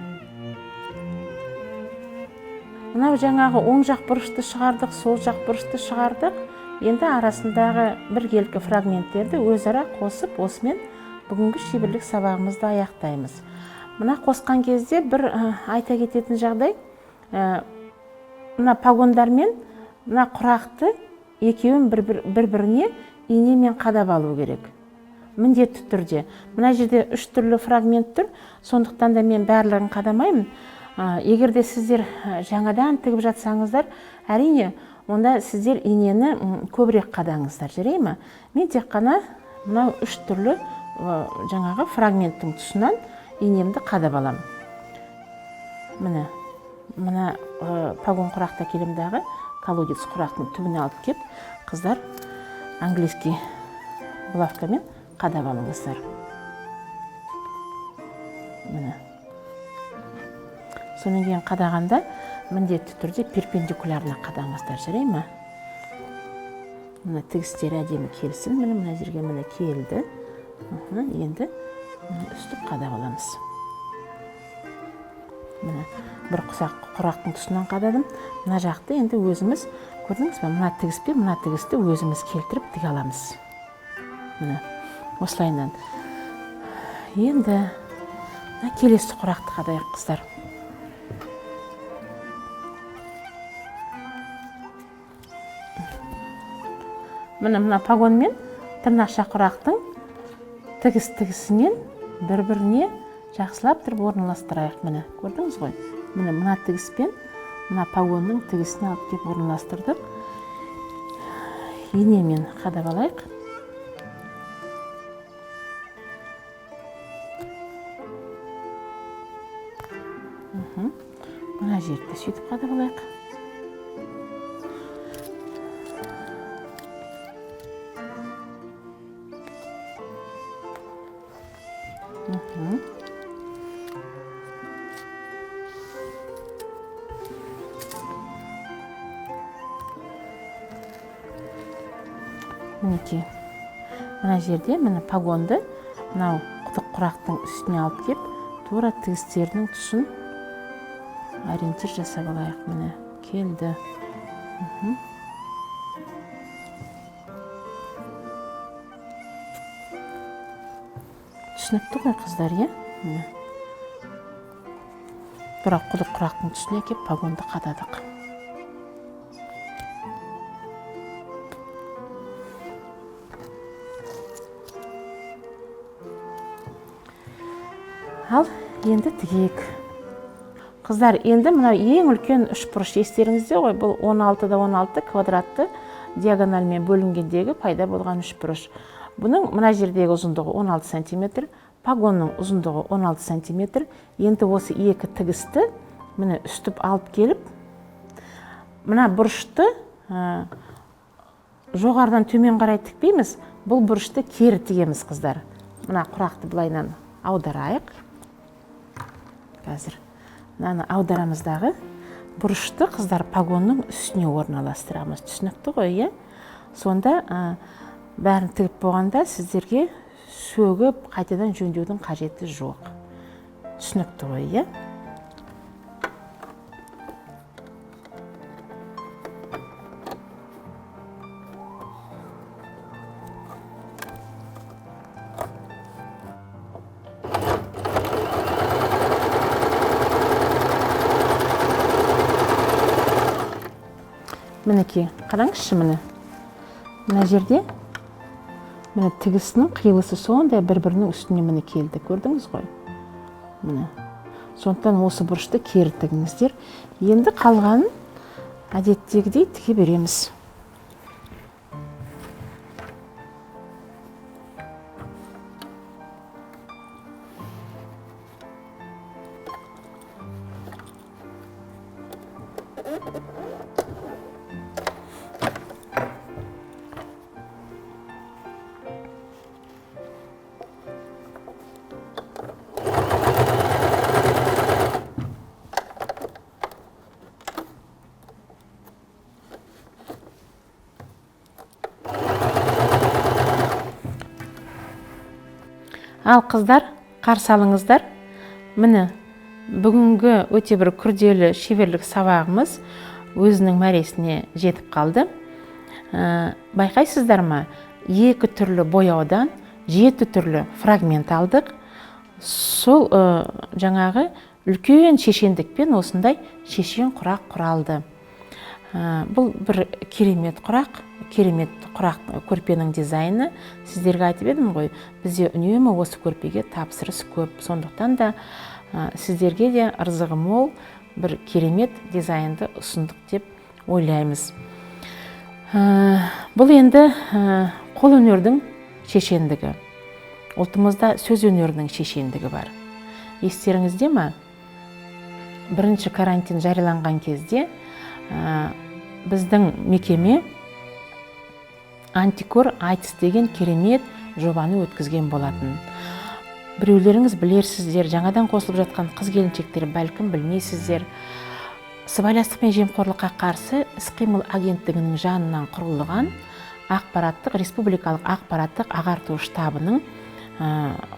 Мынау жаңағы оң жақ бұрышты шығардық, сол жақ бұрышты шығардық. Енді арасындағы біркелкі фрагменттерді өзара қосып, осымен бүгінгі шеберлік сабағымызды аяқтаймыз. Мына қосқан кезде бір айта кететін жағдай, мына погондармен мына құрақты екеуін бір-біріне инемен қадап алу керек. Міндетті түрде. Мына жерде 3 түрлі фрагмент тұр, сондықтан да мен барлығын қадамаймын. Егер де сіздер жаңадан тігіп жатсаңыздар, әрине, онда сіздер инені көбірек қадаңыздар, жарай ма? Мен тек қана мынау 3 түрлі жаңағы фрагменттің тұсынан инемді қадап аламын. Міне, мына погон құрақта келем дағы, колодец құрақтың түбіне алып кеп, қыздар английский булавкамен қадап алыңыздар. Міне. Содан кейін қадағанда міндетті түрде перпендикулярно қадаңыздар, жарай ма? Мына тігістері әдемі келсін. Міне мына жерге міне келді. Енді үстіп қадап аламыз. Міне бір құсақ құрақтың тұсынан қададым. Мына жақты енді өзіміз, көрдіңіз бе, мына тігіс пен мына тігісті өзіміз келтіріп тіге аламыз. Міне осылайынан. Енді мына келесі құрақты қадайық, қыздар. Міне мына погонмен тырнақша құрақтың тігіс-тігісінен бір-біріне жақсылап тұрып орналастырайық. Міне, көрдіңіз ғой? Міне мына тігіспен мына погонның тігісіне алып келіп орналастырдық. Инемен қадап алайық. Мына жерді сөйтіп қадап алайық. Мінекей, мына жерде міне погонды мынау құдық құрақтың үстіне алып кеп, тура тігістерінің тұсын ориентир жасап алайық. Міне келді. Түсінікті ғой, қыздар, иә? Міне. Тура құдық құрақтың үстіне кеп погонды қададық. Ал енді тігейік. Қыздар, енді мынау ең үлкен үшбұрыш естеріңізде ғой, бұл 16-да 16 квадратты диагональмен бөлінгендегі пайда болған үшбұрыш. Бұның мына жердегі ұзындығы 16 сантиметр, погонның ұзындығы 16 сантиметр. Енді осы екі тігісті міне үстіп алып келіп, мына бұрышты жоғарыдан төмен қарай тікпейміз, бұл бұрышты кері тігеміз, қыздар. Мына құрақты былайынан аударайық. Қазір мынаны аударамыз дағы, бұрышты, қыздар, погонның үстіне орналастырамыз. Түсінікті ғой, иә? Сонда бәрін тігіп болғанда сіздерге сөгіп қайтадан жөндеудің қажеті жоқ. Түсінікті ғой, иә? Мінекей, қараңызшы, міне мына жерде міне тігісінің қиылысы сондай бір-бірінің үстіне міне келді, көрдіңіз ғой. Міне, сондықтан осы бұрышты кері тігіңіздер. Енді қалғанын әдеттегідей тіге береміз. Ал қыздар, қарсы алыңыздар. Міне, бүгінгі өте бір күрделі шеберлік сабағымыз өзінің мәресіне жетіп қалды. Байқайсыздар ма, екі түрлі бояудан 7 түрлі фрагмент алдық. Сол жаңағы үлкен шешендікпен осындай шешен құрақ құралды. Бұл бір керемет құрақ, керемет құрақ көрпенің дизайны. Сіздерге айтып едім ғой, бізде үнемі осы көрпеге тапсырыс көп. Сондықтан да сіздерге де ырзығы мол бір керемет дизайнды ұсындық деп ойлаймыз. Бұл енді қолөнердің шешендігі. Ұлтымызда сөз өнерінің шешендігі бар. Естеріңізде ме? Бірінші карантин жарияланған кезде біздің мекеме антикор айтыс деген керемет жобаны өткізген болатын. Біреулеріңіз білерсіздер, жаңадан қосылып жатқан қыз келіншектер бәлкім білмейсіздер. Сыбайластық пен жемқорлыққа қарсы іс-қимыл агенттігінің жанынан құрылған ақпараттық, республикалық ақпараттық ағарту штабының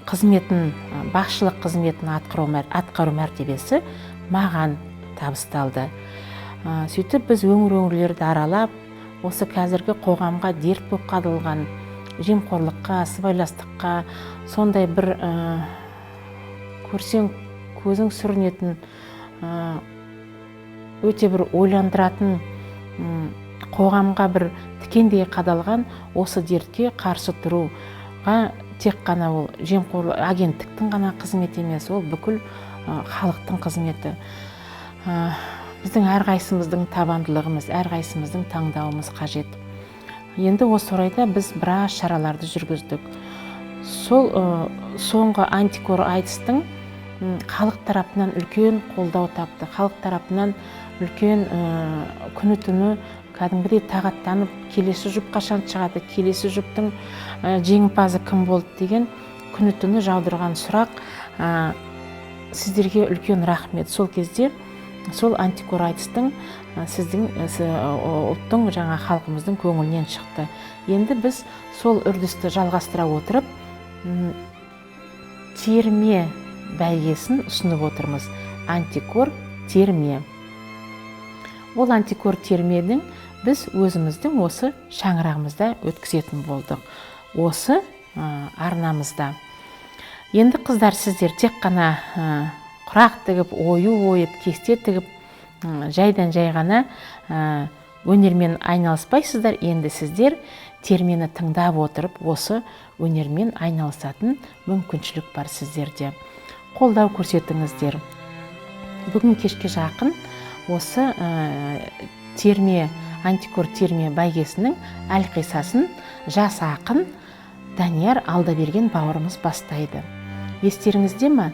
қызметін, басшылық қызметін атқару мәртебесі маған табысталды. Сөйтіп біз өңір-өңірлерді аралап, осы қазіргі қоғамға дерт болып қадалған жемқорлыққа, сыбайластыққа, сондай бір көрсең көзің сүрінетін, өте бір ойландыратын, қоғамға бір тікендей қадалған осы дертке қарсы тұруға тек қана ол жемқорлық агенттіктің ғана қызметі емес, ол бүкіл халықтың қызметі. Біздің әрқайсымыздың табандылығымыз, әрқайсымыздың таңдауымыз қажет. Енді осы орайда біз біраз шараларды жүргіздік. Сол соңғы антикор айтыстың халық тарапынан үлкен қолдау тапты. Халық тарапынан үлкен күні-түні кәдімгідей тағаттанып, келесі жұп қашан шығады, келесі жұптың жеңімпазы кім болды деген күні-түні жаудырған сұрақ. Сіздерге үлкен рахмет. Сол кезде сол антикор айтыстың сіздің ұлттың жаңа халқымыздың көңілінен шықты. Енді біз сол үрдісті жалғастыра отырып, терме бәйгесін ұсынып отырмыз. Антикор терме. Ол антикор терменің біз өзіміздің осы шаңырағымызда өткізетін болдық. Осы арнамызда. Енді қыздар, сіздер тек қана құрақ тігіп, ою ойып, кесте тігіп, жайдан жай ғана өнермен айналыспайсыздар. Енді сіздер термені тыңдап отырып, осы өнермен айналысатын мүмкіншілік бар сіздерде. Қолдау көрсетіңіздер. Бүгін кешке жақын осы терме, антикор терме бәйгесінің әлқисасын жас ақын Данияр Алдаберген бауырымыз бастайды. Естеріңізде ме,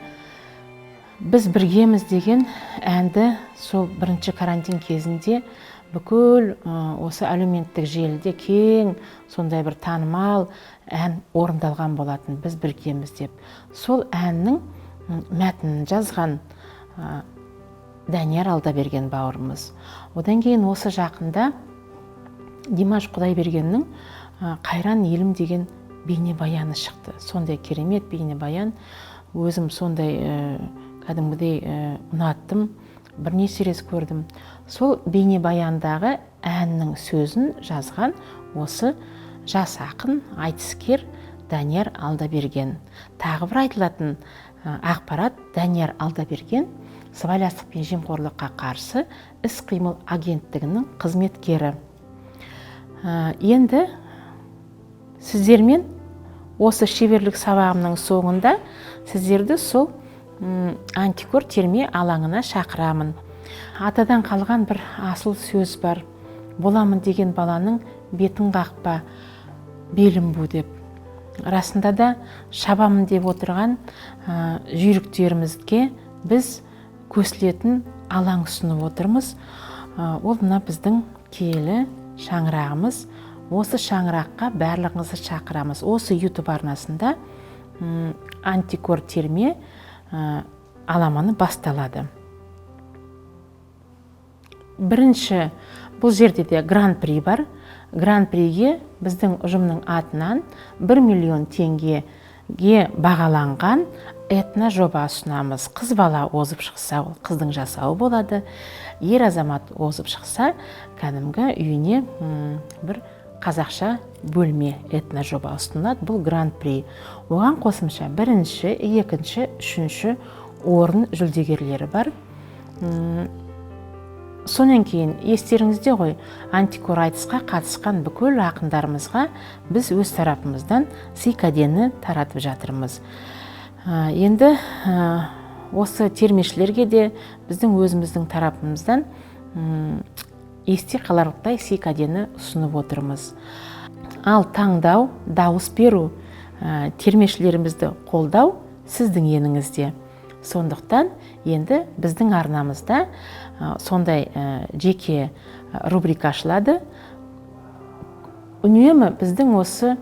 «Біз біргеміз» деген әнді сол бірінші карантин кезінде бүкіл осы әлеуметтік желіде кең сондай бір танымал ән орындалған болатын, «Біз біргеміз» деп. Сол әннің мәтінін жазған Данияр Алдаберген бауырымыз. Одан кейін осы жақында Димаш Құдайбергеннің «Қайран елім» деген бейнебаяны шықты. Сондай керемет бейнебаян, өзім сондай кәдімгідей ұнаттым, бірнеше рет көрдім. Сол бейнебаяндағы әннің сөзін жазған осы жас ақын, айтыскер Данияр Алдаберген. Тағы бір айтылатын ақпарат: Данияр Алдаберген Сыбайластық пен жемқорлыққа қарсы іс қимыл агенттігінің қызметкері. Енді сіздермен осы шеберлік сабағымның соңында сіздерді сол антикор терме алаңына шақырамын. Атадан қалған бір асыл сөз бар: «Боламын деген баланың бетін қақпа, белін бу», – деп. Расында да, шабамын деп отырған жүйріктерімізге біз көсілетін алаң ұсынып отырмыз. Ол мына біздің киелі шаңырағымыз. Осы шаңыраққа барлығыңызды шақырамыз. Осы YouTube арнасында антикор терме аламаны басталады. Бірінші, бұл жерде де гран-при бар. Гран-приге біздің ұжымның атынан 1 миллион теңгеге бағаланған этно жоба ұсынамыз. Қыз бала озып шықса, ол қыздың жасауы болады, ер азамат озып шықса, кәдімгі үйіне бір қазақша бөлме, этно жоба ұсынылады. Бұл гран-при. Оған қосымша бірінші, екінші, үшінші орын жүлдегерлері бар. Сонан кейін, естеріңізде ғой, антикор айтысқа қатысқан бүкіл ақындарымызға біз өз тарапымыздан сый кәдені таратып жатырмыз. Енді осы термешілерге де біздің өзіміздің тарапымыздан есте қаларлықтай сый кәдені ұсынып отырмыз. Ал таңдау, дауыс беру, термешілерімізді қолдау сіздің еніңізде. Сондықтан енді біздің арнамызда сондай жеке рубрика ашылады. Үнемі біздің осы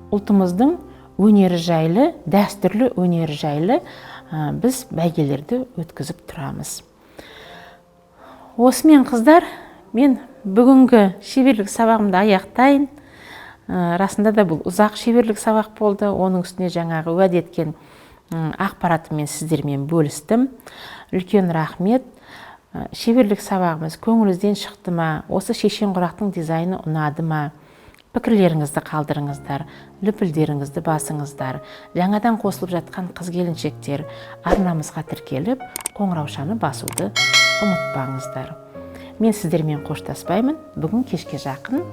ұлтымыздың өнері жайлы, дәстүрлі өнері жайлы біз бәйгелерді өткізіп тұрамыз. Осымен, қыздар, мен бүгінгі шеберлік сабағымды аяқтайын. Расында да, бұл ұзақ шеберлік сабақ болды. Оның үстіне жаңағы уәде еткен ақпаратыммен сіздермен бөлістім. Үлкен рахмет. Шеберлік сабағымыз көңіліңізден шықты ма? Осы шешен құрақтың дизайны ұнады ма? Пікірлеріңізді қалдырыңыздар, лүпілдеріңізді басыңыздар. Жаңадан қосылып жатқан қыз келіншектер арнамызға тіркеліп, қоңыраушаны басуды ұмытпаңыздар. Мен сіздермен қоштаспаймын. Бүгін кешке жақын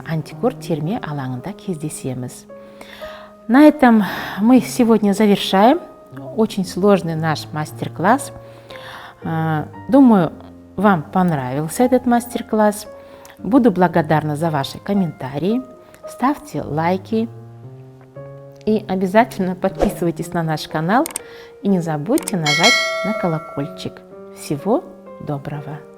антикор терме алаңында кездесеміз. На этом мы сегодня завершаем очень сложный наш мастер-класс. Думаю, вам понравился этот мастер-класс. Буду благодарна за ваши комментарии. Ставьте лайки. И обязательно подписывайтесь на наш канал. И не забудьте нажать на колокольчик. Всего доброго!